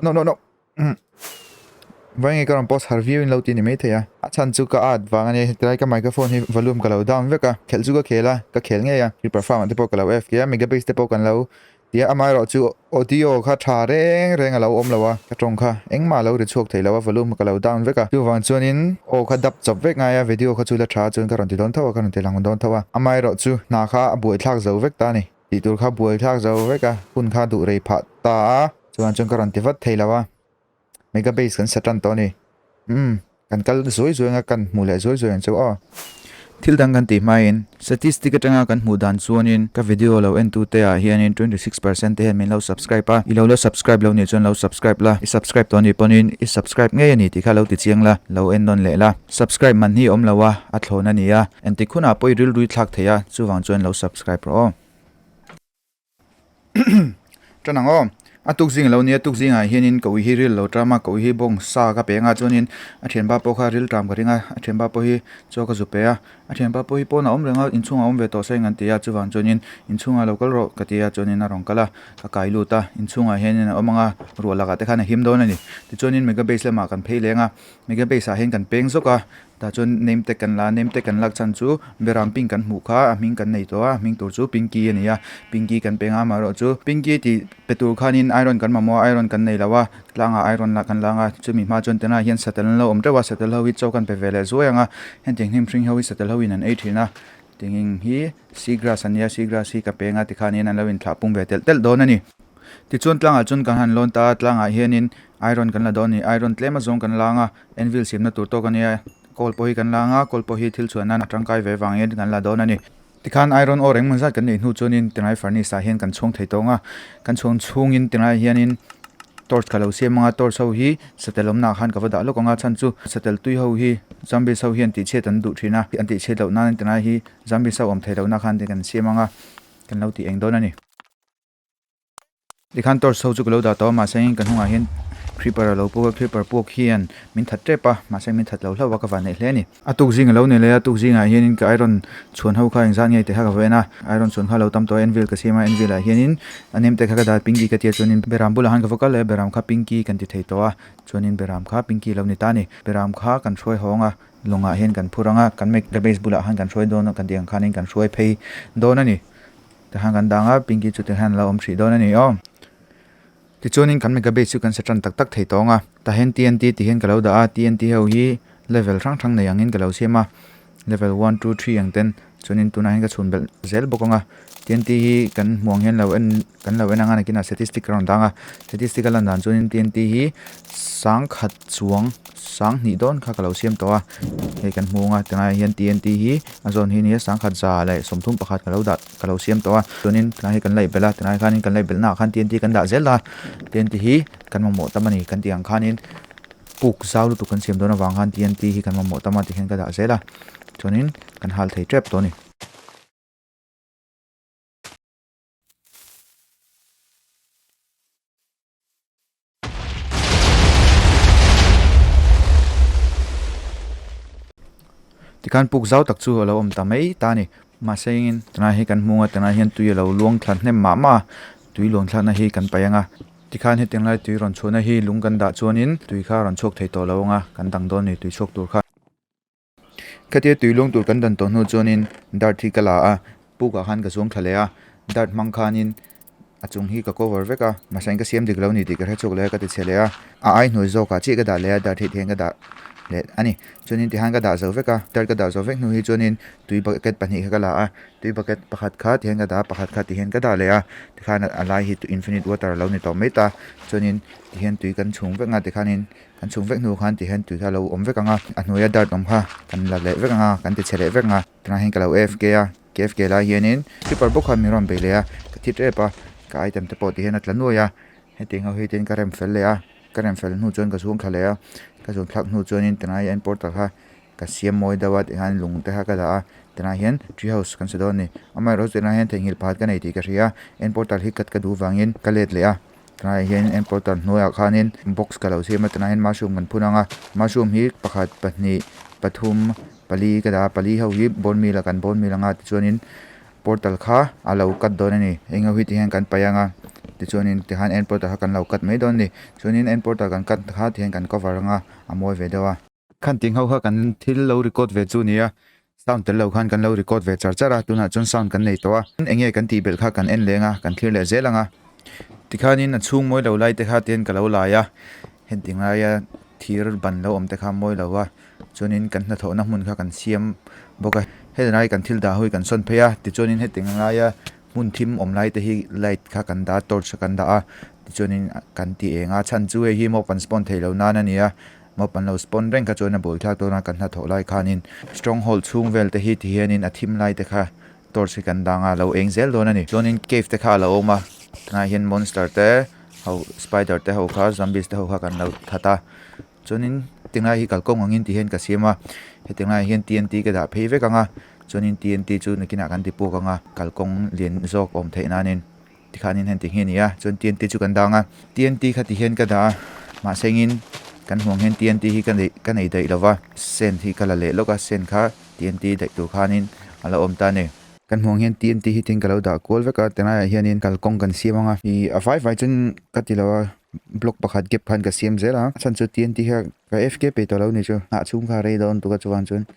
No no no. Vawiin nge ka rawn post har viau in lo ti ni maithei a. A chhan chu ka at vang a nia hetilai ka microphone hi volume ka lo down vek a. Khelh chu ka khel a, ka khel ngei a. Creeper farm ah te pawh ka lo FK a, mega base te pawh kan lo ti a. Amaherawh chu audio kha tha reng reng a lo awm lo a, ka tawng kha engmah a lo ri chhuak thei lo a, volume ka lo down vek a. Chuvang chuanin aw kha dap chawp vek ngai a, video kha chu la tha chuan ka rawn ti dawn tho a, ka rawn ti lang dawn tho a. Amaherawh chu hna kha a buaithlak zo vek ta a ni. Tih tur kha buaithlak zo vek a, hun kha duh rei phah ta a. Chuan chuan ka rawn ti vat thei lo a. Mega base kan sa tan tawh a ni. Umm, kan kal zuai zuai anga kan hmuh leh zuai zuai ang chu aw. Thil dang kan tih hmain statistic atanga kan hmuh dan chuanin ka video lo en tute ah hianin 26% te hian min lo subscribe a. I lo la subscribe lo nih chuan lo subscribe la, i subscribe tawh anih pawhin i subscribe ngei a ni tih kha lo ti chiang la, lo en nawn leh la. Subscribe man hi awm lo a, a thlawn a ni a. Engtik hunah pawh i rilru i thlak thei a, chuvang chuan lo subscribe rawh aw. Tan ang aw. A tuk zing alo nia, tuk zingah hianin ka ui hi ril lo tram a, ka ui hi bawng sa ka peng a, chuanin a thianpa pawh kha ril tram ka ring a, a thianpa pawh hi chaw ka zu pe a, a thianpa pawh hi pawnah a awm reng a, inchhungah a awm ve tawh se ang an ti a, chuvang chuanin inchhungah lo kal rawh ka ti a, chuanin a rawn kal a, ka kai lut a, inchhungah hianin a awm ang a, ruah lakah te khan a him dawn a ni. Tichuanin mega base lamah kan phei leng a, mega base ah hian kan peng zawk a. Tah chuan name tag kan la a, name tag kan lak chhan chu beram pink kan hmuh kha a hming kan nei tawh a, a hming tur chu pinky a ni a, pinky kan peng a amaherawh chu pinky tih pe tur khanin iron kan mamawh a iron kan nei lo a, tlangah iron lah kan lang a, chumi hma chuan tunah hian satel an lo awm teuh a, satel ho hi chaw kan pe ve leh zuai ang a, hetiang hnim hring ho hi satel ho in an ei thin a, tinging hi sea grass a nia sea grass hi ka peng a tikhanin an lo inthlah pung ve telh telh dawn a ni. Tichuan tlangah chuan kan han lawn ta a, tlangah hianin iron kan la dawn a ni, iron tlem azawng kan lang a. Anvil siamna tur tawk a nia, kawl pawh hi kan la anga, kawl pawh hi thil chhuah nan a tangkai ve vangin kan la dawn a ni. Tikhan iron ore engmaw zat kan neih hnu chuanin tingai furnace ah hian kan chhung thei tawng a, kan chhung chhungin tingai hianin torch ka lo siam anga, torch ho hi satel awmna ah khan ka va dah lawk ang a, chhan chu satel tui ho hi zombies ho hian tihchhiat an duh thin a, an tihchhiat loh nan tingai hi zombies ho awm theih lohna khan kan siam anga, kan lo tih eng dawn a ni. Tikhan torch ho chu ka lo dah tawh a mahse ka hnungah hian creeper a lo puk a creeper puk hian min that tep a mahse min that lo hlauh a ka van neih hle a ni. A tuk zing a lo nei leh a tuk zingah hianin ka iron chhuan ho kha engzat nge tih kha ka va en a iron chhuan kha a lo tam tawh a anvil ka siam a anvil ah hianin a nem te kha ka dah pinky ka tia chuanin beram bulah khan ka va kal leh a beram kha pinky kan ti thei tawh a chuanin beram kha pinky a lo ni ta a ni beram kha kan hruai hawng a lawngah hian kan phur ang a kan mega base bulah khan kan hruai dawn a kan tih ang khanin kan hruai phei dawn a ni. Tihian kan dang a, pinky chu tihian a lo awm hrih dawn a ni aw. Tichuanin kan mega base chu kan sa tan tak tak thei tawng a, tahian TNT tih hian ka lo dah a, TNT ho hi level hrang hrang nei angin ka lo siam a, level one two three ang ten chuanin tunah hian ka chhun belh zel bawk ang a, TNT hi kan hmuh ang hian lo en kan lo en ang a nakinah statistic ka rawn dang a, statistic a lan dan chuanin TNT hi sangkhat chuang Sanghnih dawn kha ka lo siam tawh a, hei kan hmu ang a tunlaiah hian TNT hi a zawn hi nia sangkhat 131 ka lo dah ka lo siam tawh a chuanin tunlai hi kan laih belh a tunlai khanin kan laih belh naah khan TNT kan dah zel a TNT hi kan mamawh tam a ni kan tih ang khanin puk zau lutuk kan siam dawn avang khan TNT hi kan mamawh tam a ti hian ka dah zel a chuanin kan hal thei tep tawh a ni. Tikhan puk zau tak chu a lo awm ta mai ta a ni mahse engin tunah hi kan hmung a tunah hian tui a lo luang thla hnem mah mah a tui luang thlakna hi kan paih ang a tikhan hetiang lai tui rawn chhuahna hi lung kan dah chuanin tui kha a rawn chhuak thei tawh lo ang a kan dang dawn a ni tui chhuak tur kha. Khatia tui luang tur kan dan tawh hnu chuanin dart hi ka la a, pukah khan ka zuang thla leh a, dart hmang khanin a chung hi ka cover vek a, mahse ka siam dik lo ni tih ka hre chhuak leh a ka ti chhe leh a, a ai hnuai zawkah chiah ka dah leh a dart hi tihian ka dah leh a ni. Chuanin tihian ka dah zo vek a, dart ka dah zo vek hnu hi chuanin tui bucket pahnih kha ka la a, tui bucket pakhat kha tihian ka dah a, pakhat kha tihian ka dah leh a, tikhan a lai hi infinite water a lo ni tawh mai ta, chuanin tihian tui kan chhung vek ang a tikhanin Kan chhung vek hnu khan ti hian tui kha a lo awm vek ang a, a hnuaia dart awm kha kan la leh vek ang a, kan ti chhe leh vek ang a, tunah hian ka lo AFK a, KFK lai hianin creeper bawk khan min rawn bei leh a, ka thi tep a, ka item te pawh ti hian a tla nuai a, hetiang ho hi tin ka rem fel leh a, ka rem fel hnu chuan ka zuang thla leh a, ka zuang thlak hnu chuanin tunah hian portal kha ka siam mawi deuh a tihian lung te kha ka dah a, tunah hian tree house kan sa dawn a ni, amaherawhchu tunah hian theihnghilh pakhat ka nei tih ka hria a, end portal hi cut ka duh vangin ka let leh a. Tunah hian end portal hnuaiah khanin box ka lo siam a tunah hian mushroom kan phun ang a mushroom hi pakhat pahnih pathum pali ka dah a pali ho hi bone meal ah kan bone meal ang a tichuanin portal kha a lo cut dawn a ni eng ho hi ti hian kan paih ang a. Tichuanin tikhan end portal kha kan lo cut mai dawn a ni. Chuanin end portal kan cut kha tihian kan cover anga a mawi ve deuh a. Khan ting ho kha kan thil lo record ve chu nia sound tel lo khan kan lo record ve char char a tunah chuan sound kan nei tawh a eng nge kan tih belh kha kan en leng a kan thlir leh zel ang a tikhanin a chhung mawi lo lai te kha tihian ka lo lai a heti ngaia thir ban lo awm te kha mawi lo a chuanin kan hnathawhna hmun kha kan siam bawk a heti lai kan thil dah ho hi kan sawn phei a tichuanin heti ngaia hmun thim awm lai te hi light kha kan dah a torch kha kan dah a tichuanin kan ti eng a chhan chu hei hi mob an spawn theih loh nan a ni a. Mob an lo spawn reng kha chuan a bul thlak dawn a kan hnathawh lai khanin stronghold chhung vel te hi ti hianin a thim lai te kha torch hi kan dang a lo eng zel dawn a ni. Chuanin cave te kha a lo awm a tunah hian monster te ho spider te ho kha zombies te ho kha kan lo that a chuanin tinglai hi kalkawng angin ti hian ka siam a hetiang laiah hian T N T ka dah phei vek ang a chuanin T N T chu nakinah kan ti puak ang a kalkawng lian zawk awm theih nanin. Tikhanin heng ti hi a ni a, chuan TNT chu kan dang a, TNT kha ti hian ka dah a, mahse engin kan hmuh ang hian TNT hi ka neih ka nei daih lova, sand hi ka la leh lawk a, sand kha TNT daih tur khanin a la awm ta a ni. Kan hmuh ang hian TNT hi tin ka lo dah kual vek a, tilaiah hianin kalkawng kan siam ang a, ih a vai vai chuan ka ti lo a, block pakhat gap khan ka siam zel a, a chhan chu TNT kha ka FK peih tawh lo ni chu, nghah chhung kha a rei dawn tuk a chuvang chuan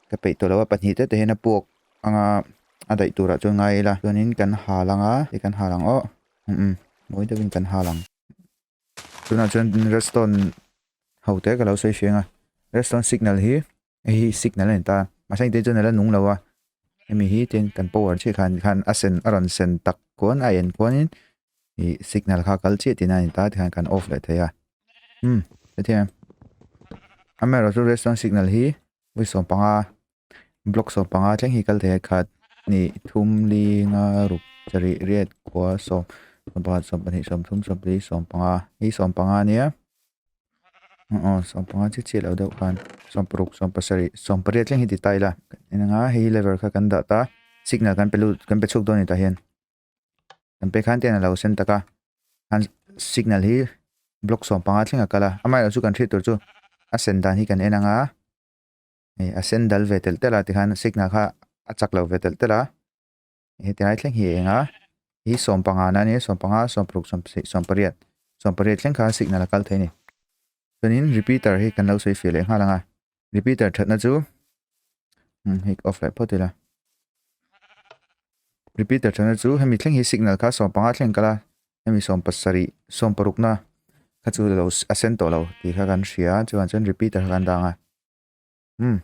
ka peih tawh lo a, pahnih te te hian a puak. Anga a daih turah chuan ngai ila chuanin kan hal anga ti kan hal ang aw umm mawi deuhin kan hal ang tunah chuan redstone ho te ka lo sawi fiang a redstone signal hi hei hi signal a ni ta mahse engtin chuan a la nung lo a hemi hi tin kan power chiah khan khan a sen a rawn sen tak khuan a en khuanin ih signal kha kal chiah tihna a ni ta tikhan kan off leh thei a umm hetiang amaherawhchu redstone signal hi vawi sawmpanga. Block 15 thleng hi kal thei a khat hnih thum li nga ruk sarih riat kua sawm 11 12 13 14 15 hei 15 ania aw 15 chiah chiah lo deuh khan 16 17 18 thleng hi ti ta ila en anga hei hi lever kha kan dah ta signal kan pe lut kan pe chhuak dawn a ni tah hian kan pe khan te hian a lo sen tak a han signal hi block 15 thleng a kal a amaherawhchu chu kan hriat tur chu a sen dan hi kan en anga. Hei a sen dal ve telh telh a tikhan signal kha a chak lo ve telh telh a hetilai thleng hi a eng a hi sawmpanga na ania sawmpanga sawmparuk sawmpasarih sawmpariat sawmpariat thleng kha signal a kal thei a ni chuanin repeater hi kan lo sawi fiah leh nghal ang a repeater thatna chu umm hei off leh phawt ila repeater thatna chu hemi thleng hi signal kha sawmpanga thleng kal a hemi sawmpasarih sawmparukna kha chu lo a sen tawh lo tih kha kan hria chuan chuan repeater kha kan dang a umm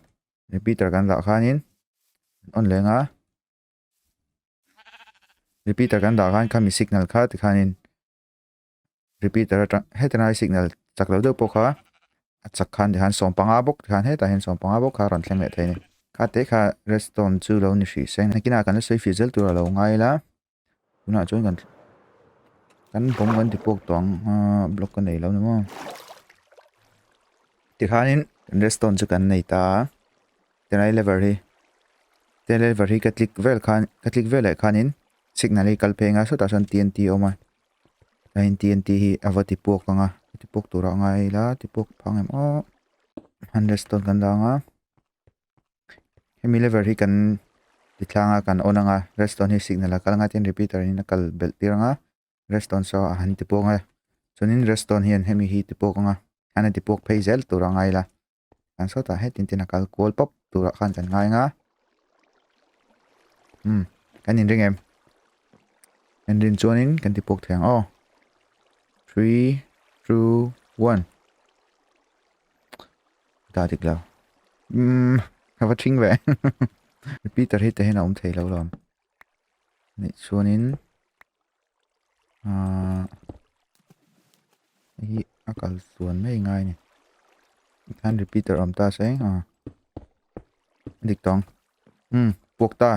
repeater kan dah khanin on leng a repeater kan dah khan khami signal kha tikhanin repeater atang heti lai signal chak lo deuh pawh kha a chak khan tikhan sawmpanga bawk tikhan hetah hian sawmpanga bawk kha a rawn thleng leh thei a ni kha te kha redstone chu lo ni hrih se nakinah kan la sawi fih zel tur a lo ngai ila. Tunah chuan kan kan bawm kan ti puak tawh ang a block ka nei lo ni maw tikhanin redstone chu kan nei ta a tilai lever hi tilai lever hi ka click vel khan ka click vel leh khanin signal hi kal phei anga sawtah sawn T N T a awm a chuanin T N T hi a va ti puak ang a ti puak turah a ngai ila ti puak phang em aw han redstone kan dah ang a. Hemi lever hi kan ti tlang a kan on anga redstone hi signal a kal anga tin repeater in a kal belh tir anga redstone saw a han ti puak anga chuanin redstone hian hemi hi ti puak anga an a ti puak phei zel tur a ngai la kan sawtah hetin tin a kal kual pawp turah khan kan ngai anga umm kan inring em inrin chuanin kan ti puak thei ang aw 3 2 1 Ta dik lo. Umm, ka va thing ve. Repeater hi te hian a awm thei lo lawm. Nih chuanin ah hei hi a kal tluan mai ngai a ni. Tikhan repeater awm ta se ah a dik tawng. Umm, puak ta.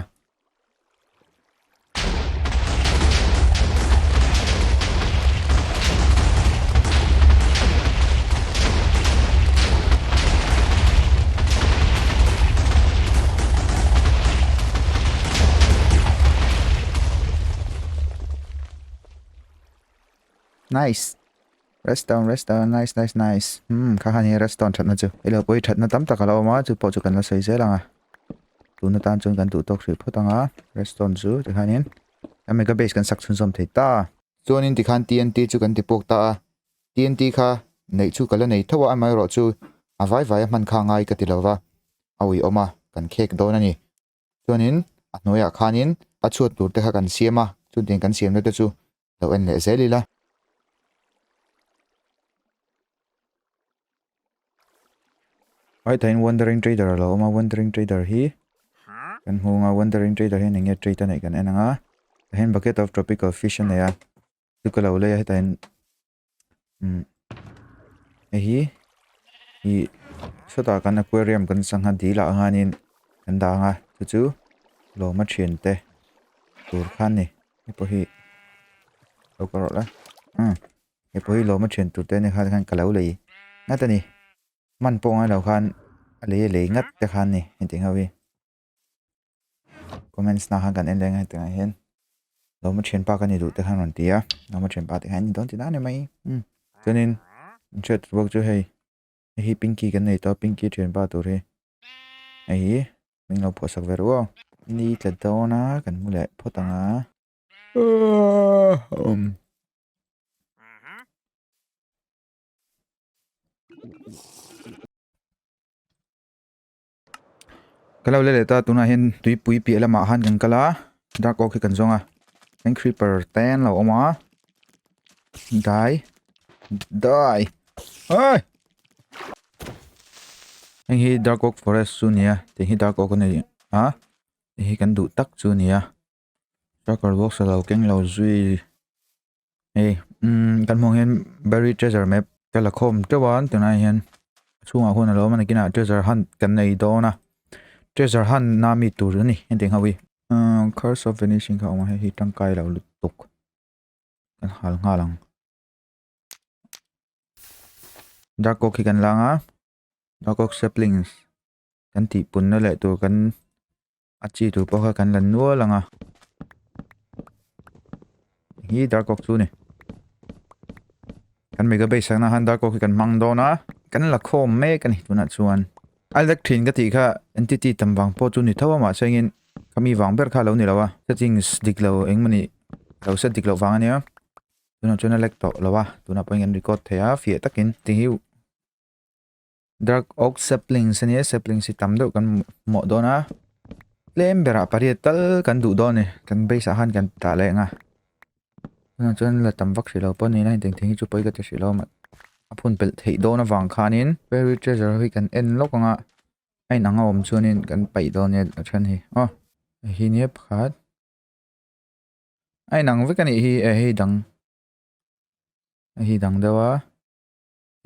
Nice. Redstone, redstone, nice, nice, nice. Hmm, kha khan hi redstone thatna chu. Ilo pawh hi thatna tam tak a lo awm a, chu pawh chu kan la sawi zel ang a. Tuna tan chuan kan duh tawk hrih phawt ang a, redstone chu tikhanin a mega base kan sak chhunzawm thei ta. Chuanin tikhan TNT chu kan ti puak ta a, TNT kha neih chu ka la nei tho a, amaherawhchu a vai vai a hman kha ngai ka ti lo va, a uiawm a, kan khek dawn a ni. Chuanin a hnuaiah khanin a chhuat tur te kha kan siam a, chutiang kan siamna te chu lo en leh zel ila. Hetah hian Wandering Trader a lo awm a, Wandering Trader hi kan hmu ang a, Wandering Trader hian eng nge trade a neih kan en ang a, tah hian bucket of tropical fish a nei a, chu ka lo lei a hetah hian umm hei hi ih sawtah kan aquarium kan sangha dil ah hianin kan dah ang a chu chu lawma thiante tur kha a ni hei pawh hi lo ka rawh la umm hei pawh hi lawma thian tur te ania kha khan ka lo lei ngat a ni hman pawh ngailo khan a lei a lei ngat te khan a ni hetiang ho hi. Comments na khan kan en leng a hetiang ah hian lawma thianpa ka ni duh te khan rawn ti a lawma thianpa te khan ni dawn ti na ni mai umm chuanin an hriat tur bawk chu hei hei hi pinky kan nei tawh a pinky thianpa tur hi hei hi min lo phuah sak ve reuh aw ni tla dawn a kan hmu leh phawt ang a umm. Ka lo le leh ta tunah hian tuipui piah lamah khan kan kal a dark oak hi kan zawng a tin creeper te an lo awm a dai dai ai heng hi dark oak forest chu a ni a tiang hi dark oak a ni a hei hi kan duh tak chu a ni a darker box a lo keng lo zui. Hei umm kan hmuh ang hian buried treasure map ka la khawm teuh a tunah hian a chhungah huan a lo awm a nakinah treasure hunt kan nei dawn a treasure hunt na mi tur a ni hetiang ho hi umm curse of vanishing kha a awm a hei hi tangkai lo lutuk kan hal nghal ang dark oak hi kan lang a dark oak saplings kan tih punna leh tur kan A chi tur pawh kha kan la nual ang a. Hi dark oak chu ni. Kan mega base sakna han dark oak hi kan hmang dawn a. Kan la khawm mek a ni tunah chuan. A lek thin ka tih kha entity tam vang pawh chu ni tho a mahse engin khami vang ber kha a lo ni lo a. Settings dik lo engmawni lo set dik loh vang a nia. Tunah chuan a lek tawh lo a. Tunah pawhin kan record thei a fiah takin. Ti hi Dark oak saplings ania saplings hi tam deuh kan hmuh dawn a tlem berah pariat tal kan duh dawn a ni kan base ah khan kan tah leh ang a tunah chuan la tam vak hrih lo pawh ni ila hetiang thing hi chu pawi ka ti hrih lo a a phun pelh theih dawn avang khanin buried treasure hi kan en lawk ang a a inang a awm chuanin kan paih dawn nia a then hi aw hei hi nia pakhat a inang vek a nih hi eh hei dang hei hi dang deuh a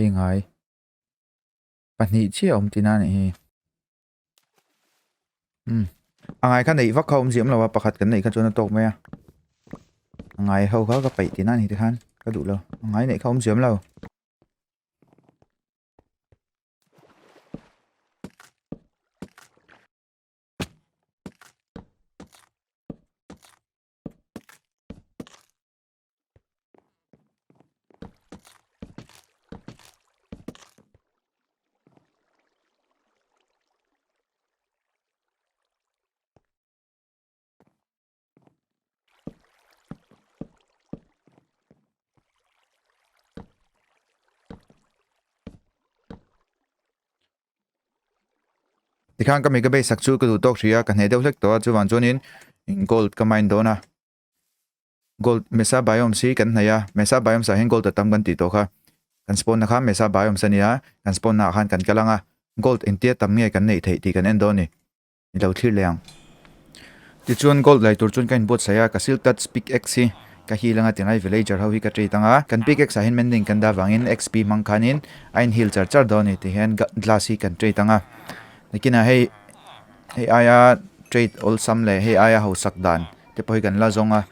hei ngai. Pahnih chiah a awm tihna a nih hi. Umm a ngai kha neih vak kha a awm ziah awm lo a pakhat kan neih kha chuan a tawk mai a. A ngai ho kha ka paih tihna a ni tikhan ka duh lo a ngai neih kha a awm ziah awm lo. Tikhan ka mega base sak chu ka duh tawk hrih a ka hneh deuh hlek tawh a chuvang chuanin gold ka mine dawn a. Gold Mesa Biomes hi kan hnaih a, Mesa Biomes ah hian gold a tam kan tih tawh kha. Kan spawn na kha Mesa Biomes a nia, kan spawn na ah khan kan kal ang a, gold engtia tam nge kan neih theih tih kan en dawn a ni. Ni lo thlir leh ang. Tichuan gold lai tur chuan ka inbuatsaih a, ka silk touch pickaxe hi ka heal anga tinglai villager ho hi ka trade ang a, kan pickaxe ah hian mending kan dah vangin XP hmang khanin a in heal char char dawn a ni tih hian glass hi kan trade ang a. Nakinah hei hei aia trade awlsam leh hei aia hausak dan te pawh hi kan la zawng a,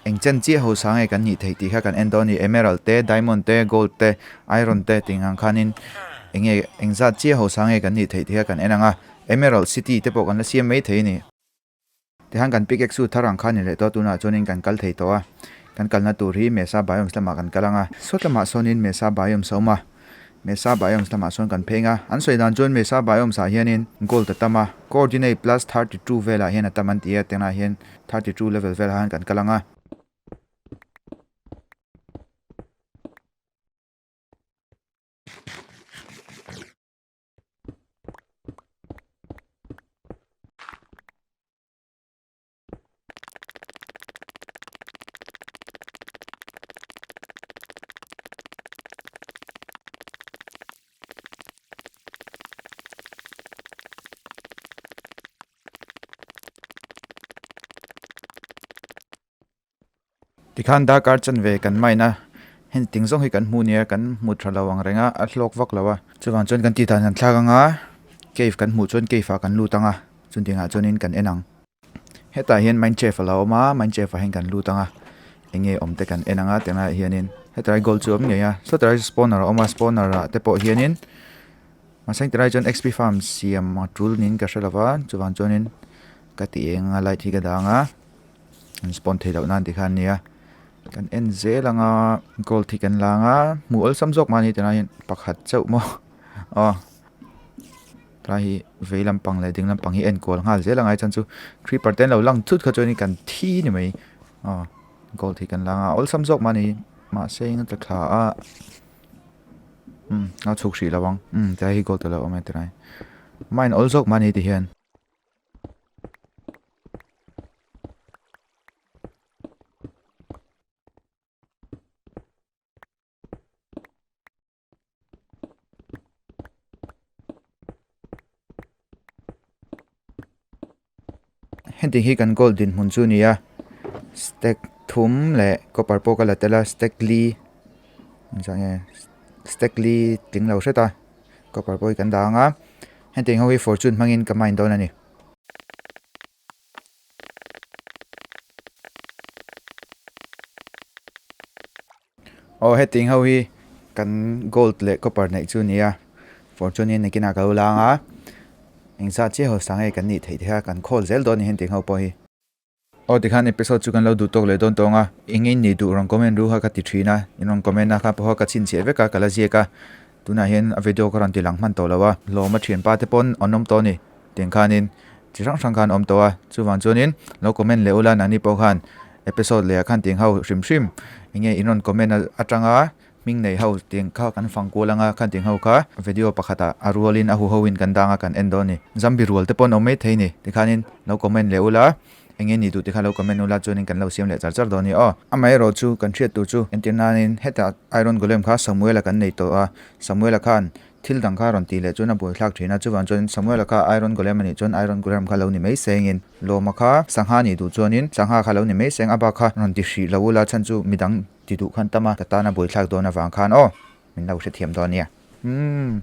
eng chen chiah hausa nge kan nih theih tih kha kan en dawn a ni. Emerald te, diamond te, gold te, iron te tih ang khanin eng nge eng zat chiah hausa nge kan nih theih tih kha kan en ang a, emerald city te pawh kan la siam mai thei a ni. Tihian kan pickaxe chu thar ang kha a ni leh tawh a, tunah chuanin kan kal thei tawh a, kan kalna tur hi Mesa Biomes lamah kan kal ang a, sawt lamah sawnin Mesa Biomes a awm a. Mesa Biomes lamah sawn kan pheng a, an sawi dan chuan Mesa Biomes ah hianin gold a tam a, coordinate plus 32 velah hian a tam an ti a, tunah hian 32 level velah hian kan kal ang a. Tikhan darkar chanve kan mine a, heng ting zawng hi kan hmu nia kan hmu tha lo ang reng a, a hlawk vak lo a. Chuvang chuan kan tih dan kan thlak ang a, cave kan hmuh chuan cave ah kan lut ang a, chutiang ah chuanin kan en ang. Hetah hian minecraft a lo awm a, minecraft ah hian kan lut ang a, eng nge awm te kan en ang a tunah hianin hetlai gold chu a awm ngei a, sawtlai ah spawner a awm a, spawner ah te pawh hianin mahse tilai chuan xp farm siam a tul niin ka hre lo va chuvang chuanin ka ti eng a light hi ka dang a an spawn theih loh nan tikhan a nia kan en zel ang a gold hi kan la ang a hmuh awlsam zawk mahni tunah hian pakhat chauh maw aw. Tlai hi vei lampang leh ding lampang hi a enkual nghal zel a ngai chuan chu creeper te an lo lang thut kha chuan kan thi ni mai aw gold hi kan la anga awlsam zawk mah a ni mahse eng a tla thla a umm a chhuk hrih lo ang umm tlai hi gold a lo awm e tilai mine awl zawk mah a ni ti hian. Heti hi kan gold dinhmun chu a ni a stack thum leh copper pawh ka la tel a stack li engzah nge stack li tling lo hret a copper pawh hi kan dah ang a hetiang ho hi fortune hmangin ka mine dawn a ni. Aw hetiang ho hi kan gold leh copper neih chu a ni a fortune hi nakinah ka lo la ang a engzat chiah hausa nge kan nih theih te kha kan khawl zel dawn a ni hetiang ho pawh hi. Aw tikhan episode chu kan lo duh tawk leh dawn tawng a eng in nih duh rawn comment ru kha ka ti thin a in rawn comment a kha pawh kha ka chhinchhiah vek a ka la ziak a tunah hian a video ka rawn ti lang hman tawh lo a hlawm a thianpa te pawn an awm tawh a ni tiang khanin chi hrang hrang khan a awm tawh a chuvang chuanin lo comment leh ula nangni pawh khan episode leh ah khan tiang ho hrim hrim eng nge in rawn comment atanga hming nei ho tiang kha kan fang kual anga khan tiang ho kha video pakhatah a rualin a huho in kan dang a kan en dawn a ni zombie rual te pawh an awm mai thei a ni tikhanin lo comment leh ula eng nge ni duh te kha lo comment ula chuanin kan lo siam leh char char dawn a ni aw. Amaherawh chu kan hriat tur chu entir nanin hetah Iron Golem kha Samuela kan nei tawh a Samuela khan Thil dang kha rawn tih leh chuan a buaithlak thin a, chuvang chuan Samuela kha Iron Golem a nih chuan Iron Golem kha lo ni mai sengin, Lawma kha Sangha nih duh chuanin Sangha kha lo ni mai seng, a bak kha rawn ti hrih lo ula chhan chu midang ti duh khan tam a, ka tan a buaithlak dawn avang khan aw, min lo hrethiam dawn nia. Umm.